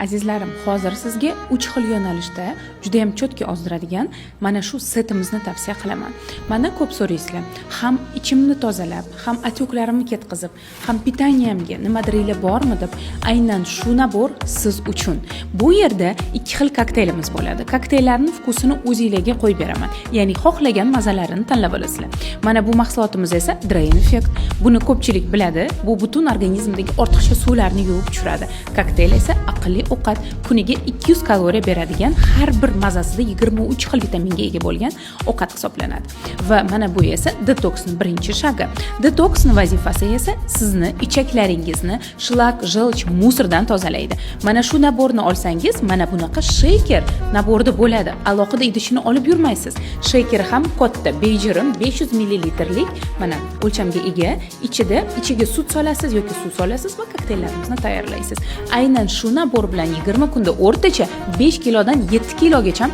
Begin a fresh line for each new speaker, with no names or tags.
Azizlarim, hozir sizga uch xil yo'nalishda judayam чётко ozdiradigan mana shu setimizni tavsiya qilaman. Mandan ko'p so'raysizlar: ham ichimni tozalab, ham отёк larimni ketqizib, ham питание mga nimadirlar bormi, deb. Aynan shu набор siz uchun. Bu yerda ikki xil kokteylimiz bo'ladi. Kokteyllarni вкус ini o'zinglarga qo'yib beraman, ya'ni xohlagan mazalarini tanlab olasizlar. Mana bu mahsulotimiz esa Drain Effect. Buni ko'pchilik biladi. Bu butun organizmdagi ortiqcha suvlarni yuvib tushiradi. Kokteyl esa aqlli ovqat, kuniga 200 kaloriya beradigan, har bir mazasida 23 xil vitaminga ega bo'lgan ovqat hisoblanadi. Va mana bu esa detoksni birinchi шаг i. Detoksni vazifasi esa sizni ichaklaringizni шлак, желчь, мусор dan tozalaydi. Mana shu набор ni olsangiz, mana bunaqa шейкер набор da bo'ladi, alohida idishini olib yurmaysiz. Шейкер ham katta, bejirim 500 millilitrlik mana o'lchamga ega. Ichida, ichiga sut solasiz yoki suv solasiz va kokteyllarimizni tayyorlaysiz. Aynan shu набор bilan 20 kunda o'rtacha 5 kilodan 7 kilogacha